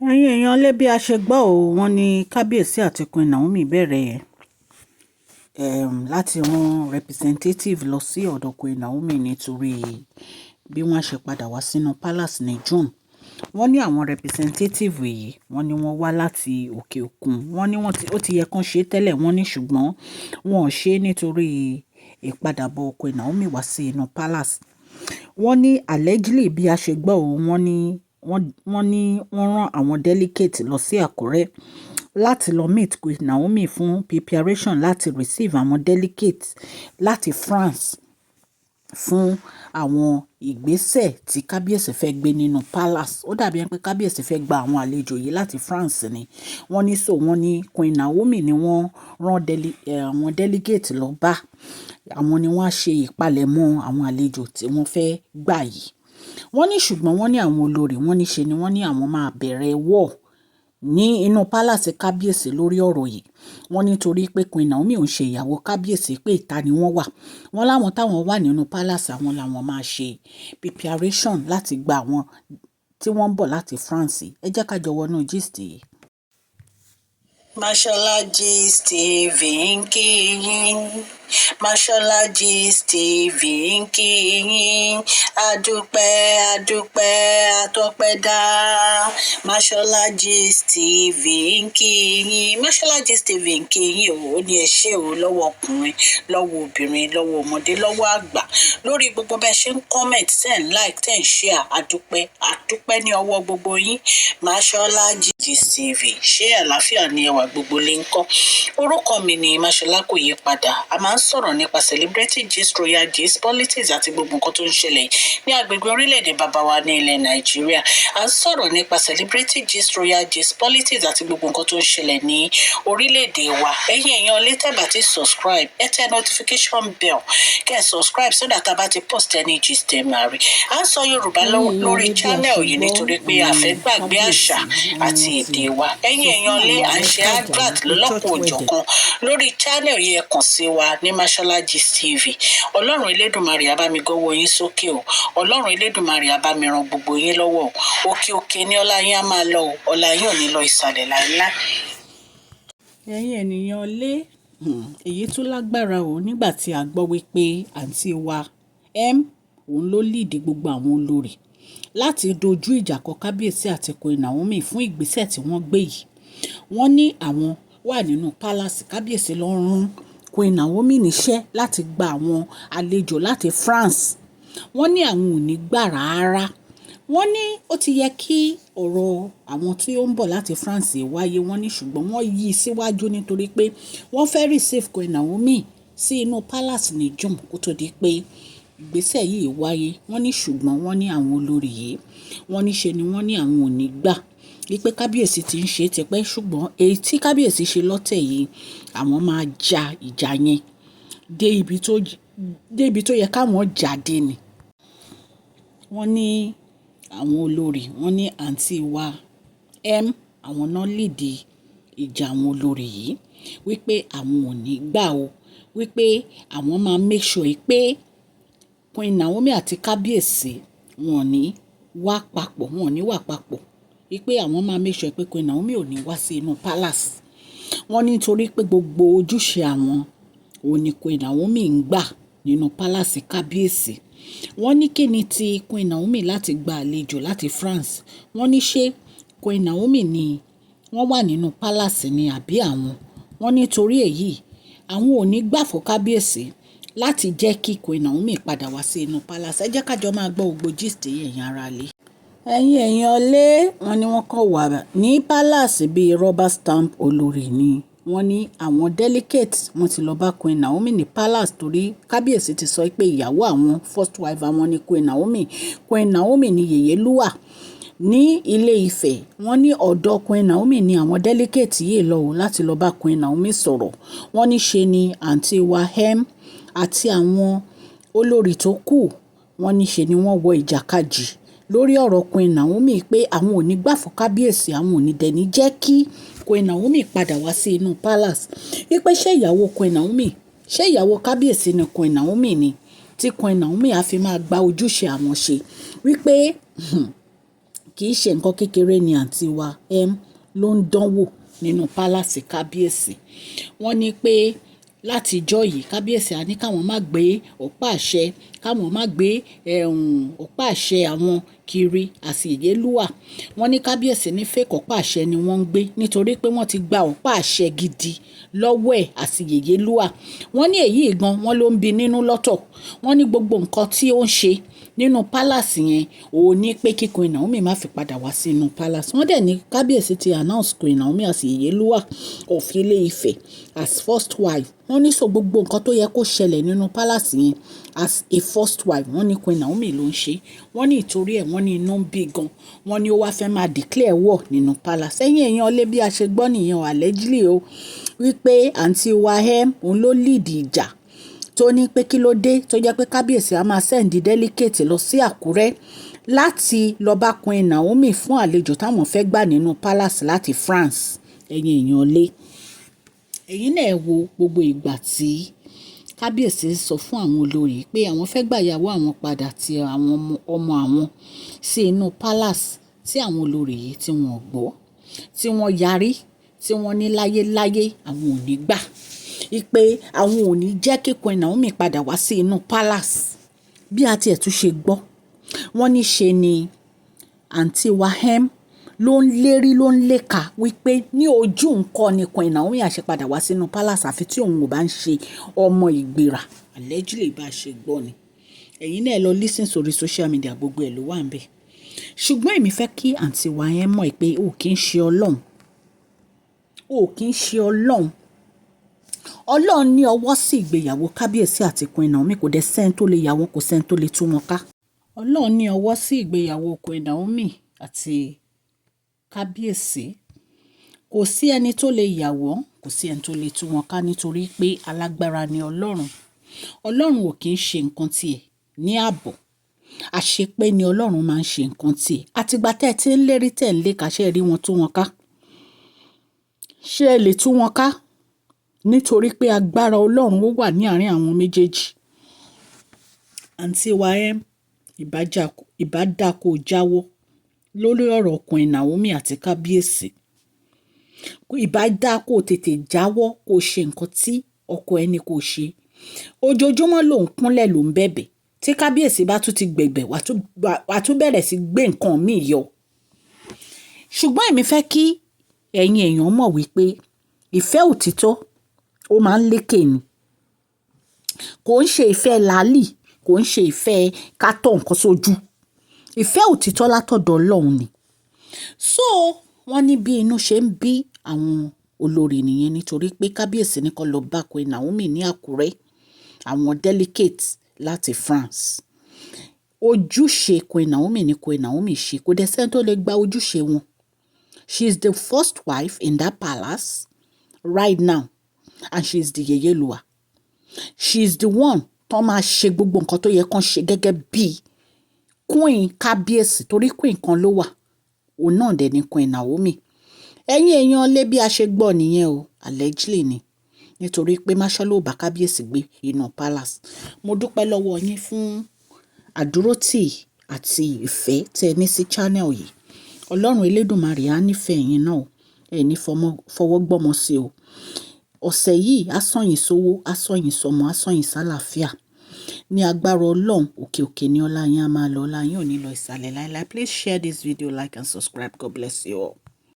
Ẹ̀yin èèyàn lé, bí a ṣe gbọ́ ò, wọ́n ní Kábíyèsí àti Queen Naomi bẹ̀rẹ̀ láti rán representative lọ sí ọ̀dọ̀ Queen Naomi nítorí bí wọ́n ṣe padà wá sínú palace ní June. Wọ́n ní àwọn representative yìí, wọ́n ní wọ́n wá láti òkè òkun. Wọ́n ní wọ́n ti, ó ti yẹ kán ṣe tẹ́lẹ̀, wọ́n ní ṣùgbọ́n wọn ò ṣe nítorí ìpadàbọ̀ Queen Naomi wá sí inú palace. Wọ́n ní allegedly, bí a ṣe gbọ́ ò, wọ́n ní wọ́n rán àwọn delegate lọ sí Àkúrẹ́ láti lọ meet Queen Naomi fún preparation láti receive àwọn delegate láti France fún àwọn ìgbésẹ̀ tí kábíyèsí fẹ́ gbé nínú palace. Ó dàbí ẹni pé kábíyèsí fẹ́ gba àwọn àlejò yìí láti France ni. Wọ́n ní so wọ́n ní Queen Naomi ni wọ́n rán àwọn delegate lọ bá. Àwọn ni wọ́n á ṣe ìpalẹ̀mọ́ àwọn àlejò tí wọ́n fẹ́ gbà yìí. Wọ́n ní ṣùgbọ́n wọ́n ní àwọn olórí, wọ́n ní ṣe ni wọ́n ní àwọn máa bẹ̀rẹ̀ war ní inú palace kábíyèsí lórí ọ̀rọ̀ yìí. Wọ́n ní torí pé Queen Naomi ò ń ṣe ìyàwó kábíyèsí, pé ìta ni wọ́n wà. Wọ́n láwọn táwọn wà nínú palace, àwọn làwọn máa ṣe preparation láti gba àwọn tí wọ́n ń bọ̀ láti France. Ẹ jẹ́ ká jọ wọnú gist yìí. Mashola Gist TV ń kí yín. Mashola Gist TV ń kí yín. Adúpẹ́, adúpẹ́, atọ́pẹ́dá. Mashola Gist TV ń kí yín. Mashola Gist TV ń kí yín o. Ó ní ẹ ṣé o, lọ́wọ́ ọkùnrin, lọ́wọ́ obìnrin, lọ́wọ́ ọmọdé, lọ́wọ́ àgbà, lórí gbogbo bẹ́ẹ̀ ṣe ń comment, ten like, 10 share. Adúpẹ́, adúpẹ́ ní ọwọ́ gbogbo yín. Mashola Gist TV, ṣé àlàáfíà ni ẹwà gbogbo lè ń kọ́? Orúkọ mi ni Mashola, kò yí padà. A máa ń sọ̀rọ̀ nípa celebrity gist, royal gist, politics àti gbogbo nǹkan tó ń ṣẹlẹ̀ ní agbègbè orílẹ̀-èdè bàbá wa ní ilẹ̀ Nàìjíríà. A ń sọ̀rọ̀ nípa celebrity gist, royal gist, politics àti gbogbo nǹkan tó ń ṣẹlẹ̀ ní orílẹ̀-èdè wa. Ẹ̀yin èèyàn lè tẹ́ bá ti subscribe, ẹ tẹ notification bell, kẹ́ ẹ subscribe so that a bá ti post any gist, ẹ máa rí. À ń sọ Yorùbá lórí channel yìí nítorí pé a fẹ́ gbàgbé àṣà àti èdè wa. Ẹ̀yin èèyàn lé, à ń ṣe advert lọ́lọ́kan-ò-jọ̀kan lórí channel yìí. Ẹ kàn sí wa ní Mashola Gist TV. Ọlọ́run Elédùnmarè á bá mi gọ́wọ́ yín sókè o. Ọlọ́run Elédùnmarè á bá mi ran gbogbo yín lọ́wọ́ o. Òkè òkè ní ọlá yín á máa lọ o. Ọlá yín ò ní lọ ìsàlẹ̀ láéláé. Ẹ̀yin ènìyàn lé, èyí tún lágbára o, nígbà tí a gbọ́ wípé àǹtí wa M òun ló lead gbogbo àwọn olórí láti dojú ìjà kọ kábíyèsí àti Queen Naomi fún ìgbésẹ̀ tí wọ́n gbé yìí. Wọ́n ní àwọn wà nínú palace, kábíyèsí ló rán Queen Naomi níṣẹ́ láti gba àwọn àlejò láti France. Wọ́n ní àwọn ò ní gbà rárá. Wọ́n ní ó ti yẹ kí ọ̀rọ̀ àwọn tí ó ń bọ̀ láti France wáyé. Wọ́n ní ṣùgbọ́n wọ́n yí i síwájú nítorí pé wọ́n fẹ́ receive Queen Naomi sí inú palace ní June kó tó di pé ìgbésẹ̀ yìí wáyé. Wọ́n ní ṣùgbọ́n wọ́n ní àwọn olórí yìí, wọ́n ní ṣe ni wọ́n ní àwọn ò ní gbà wípé kábíyèsí ti ń ṣe tipẹ́, ṣùgbọ́n èyí tí kábíyèsí ṣe lọ́tẹ̀ yìí, àwọn máa ja ìjà yẹn dé ibi tó yẹ káwọn jà dé ni. Wọ́n ní àwọn olórí, wọ́n ní àǹtí wa M, àwọn náà lead ìjà àwọn olórí yìí wípé àwọn ò ní gbà o, wípé àwọn máa make sure pé Queen Naomi àti kábíyèsí wọn ò ní wá papọ̀, wọn ò ní wà papọ̀, wípé àwọn máa make sure pé Queen Naomi ò ní wá sí inú palace. Wọ́n ní nítorí pé gbogbo ojúṣe àwọn òun ni Queen Naomi ń gbà nínú palace kábíyèsí. Wọ́n ní kí ni ti Queen Naomi láti gba àlejò láti France? Wọ́n ní ṣé Queen Naomi ni wọ́n wà nínú palace ni àbí àwọn? Wọ́n ní torí èyí, àwọn ò ní gbà fún kábíyèsí láti jẹ́ kí Queen Naomi padà wá sí inú palace. Ẹ jẹ́ ká jọ máa gbọ́ gbogbo gist yìí, ẹ̀yin ará ilé. Ẹ̀yin èèyàn lé, wọ́n ní wọ́n kàn wà ní palace bíi rubber stamp olórí ni. Wọ́n ní àwọn delegate, wọ́n ti lọ bá Queen Naomi ní palace torí kábíyèsí ti sọ pé ìyàwó àwọn, first wife àwọn ni Queen Naomi. Queen Naomi ni Yèyélúwà ní ilé Ifẹ̀. Wọ́n ní ọ̀dọ̀ Queen Naomi ni àwọn delegate yìí lọ o láti lọ bá Queen Naomi sọ̀rọ̀. Wọ́n ní ṣe ni àǹtí wa M àti àwọn olórí tó kù, wọ́n ní ṣe ni wọ́n wọ ìjàkadì lórí ọ̀rọ̀ Queen Naomi pé àwọn ò ní gbà fún kábíyèsí, àwọn ò ní dẹ̀ ní jẹ́ kí Queen Naomi padà wá sí inú palace. Wípé ṣé ìyàwó Queen Naomi, ṣé ìyàwó kábíyèsí ni Queen Naomi ni tí Queen Naomi á fi máa gba ojúṣe àwọn ṣe? Wípé kí Kì í ṣe nǹkan kékeré ni àǹtí wa M ló ń dánwò nínú palace kábíyèsí. Wọ́n ní pé látijọ́ yìí, kábíyèsí á ní káwọn má gbé ọ̀pá àṣẹ, káwọn má gbé ọ̀pá àṣẹ àwọn kiri as Yèyélúà. Wọ́n ní kábíyèsí ní fake ọ̀pá àṣẹ ni wọ́n ń gbé nítorí pé wọ́n ti gba ọ̀pá àṣẹ gidi lọ́wọ́ ẹ̀ as Yèyélúà. Wọ́n ní èyí gan wọ́n ló ń bi nínú lọ́tọ̀. Wọ́n ní gbogbo nǹkan tí ó ń ṣe nínú palace yẹn, òun ní pé kí Queen Naomi má fi padà wá sínú palace. Wọ́n dẹ̀ ní kábíyèsí ti announce Queen Naomi as Yèyélúà of Ilé-Ifẹ̀, as first wife. Wọ́n ní so gbogbo nǹkan tó yẹ kó ṣẹlẹ̀ nínú palace yẹn as a first wife, wọ́n ní Queen Naomi ló ń ṣe. Wọ́n ní ìtorí ẹ̀, wọ́n ní inú ń bí gan. Wọ́n ní ó wá fẹ́ máa declare war nínú palace. Ẹ̀yin èèyàn lé, bí a ṣe gbọ́ nìyẹn o, allegedly o, wípé àǹtí wa M òun ló lead ìjà tó ní pé kí ló dé tó jẹ́ pé kábíyèsí a máa send delegate lọ sí Àkúrẹ́ láti lọ bá Queen Naomi fún àlejò táwọn fẹ́ gbà nínú palace láti France. Ẹ̀yin èèyàn lé, ẹ̀yin náà wo gbogbo ìgbà tí kábíyèsí sọ fún àwọn olórí pé àwọn fẹ́ gbà ìyàwó àwọn padà ti àwọn ọmọ àwọn sí inú palace, tí àwọn olórí yìí tí wọ́n gbọ́, tí wọ́n yarí, tí wọ́n ní láyéláyé àwọn ò ní gbà pé àwọn ò ní jẹ́ kí Queen Naomi padà wá sí inú palace. Bí a tiẹ̀ tún ṣe gbọ́, wọ́n ní ṣe ni àǹtí wa M ló ń lérí, ló ń léka wípé ní ojú nǹkan ni Queen Naomi á ṣe padà wá sínú palace àfi tí òun ò bá ń ṣe ọmọ ìgbéra. Allegedly, bá a ṣe gbọ́ ni. Ẹ̀yin náà lọ listen sórí social media, gbogbo ẹ̀ ló wà níbẹ̀. Ṣùgbọ́n èmi fẹ́ kí àǹtí wa yẹn mọ̀ pé ó kì í ṣe Ọlọ́run, ó kì í ṣe Ọlọ́run. Ọlọ́run ní ọwọ́ sí ìgbéyàwó kábíyèsí àti Queen Naomi. Kò dẹ̀ sẹ́ni tó lè yà wọ́n, kò sẹ́ni tó lè tú wọn ká. Ọlọ́run ní ọwọ́ sí ìgbéyàwó Queen Naomi àti kábíyèsí. Kò sí ẹni tó lè yà wọ́n, kò sí ẹni tó lè tú wọn ká, nítorí pé alágbára ni Ọlọ́run. Ọlọ́run ò kì í ṣe nǹkan tiẹ̀ ní ààbọ̀. Àṣepé ni Ọlọ́run máa ń ṣe nǹkan tiẹ̀. Àtìgbà tẹ́ ẹ ti ń lérí, tẹ́ ń léka, ṣé ẹ rí wọn tú wọn ká? Ṣé ẹ lè tú wọn ká? Nítorí pé agbára Ọlọ́run ó wà ní àárín àwọn méjèèjì. Àǹtí wa M, ìbá dáa kó jáwọ́ lórí ọ̀rọ̀ Queen Naomi àti kábíyèsí. Ìbá dáa kó tètè jáwọ́, kó ṣe nǹkan tí ọkọ ẹni kò ṣe. Ojoojúmọ́ ló ń kúnlẹ̀, ló ń bẹ̀bẹ̀. Tí kábíyèsí bá tún ti gbẹ̀gbẹ̀, wà tún bẹ̀rẹ̀ sí gbé nǹkan míì yọ. Ṣùgbọ́n èmi fẹ́ kí ẹ̀yin èèyàn mọ̀ wípé ìfẹ́ òtítọ́ ó máa ń lékè ni. Kò ń ṣe ìfẹ́ làálì, kò ń ṣe ìfẹ́ ká tọ̀ nǹkan sójú. Ìfẹ́ òtítọ́ látọ̀dọ̀ Ọlọ́run ni. So wọ́n ní bí inú ṣe ń bí àwọn olórí nìyẹn, nítorí pé kábíyèsí ní kó lọ bá Queen Naomi ní Àkúrẹ́, àwọn delegate láti France. Ojúṣe Queen Naomi ni Queen Naomi ṣe, kò dẹ̀ sẹ́ni tó lè gba ojúṣe wọn. She is the first wife in that palace right now and she is the Yeyeluwa. She is the one tó máa ṣe gbogbo nǹkan tó yẹ kán ṣe gẹ́gẹ́ bí queen kábíyèsí, torí queen kan ló wà, òun náà dẹ̀ ni Queen Naomi. Ẹ̀yin èèyàn lé, bí a ṣe gbọ́ nìyẹn o, allegedly ni, nítorí pé Mashola ò bá kábíyèsí gbé inú palace. Mo dúpẹ́ lọ́wọ́ yín fún àdúrótì àti ìfẹ́ tẹ́ ẹ ní sí channel yìí. Ọlọ́run Elédùmarè á nífẹ̀ẹ́ yín náà, ẹ ní fọwọ́ gbọ́mọ sí o. Ọ̀sẹ̀ yìí á sàn yín sówó, á sàn yín sọmọ, á sàn yín sálàáfíà. Ní agbára Ọlọ́run, òkè òkè ní ọlá yín á máa lọ, ọlá yín ò ní lọ ìsàlẹ̀ láíláí. Please share this video, like and subscribe. God bless you all.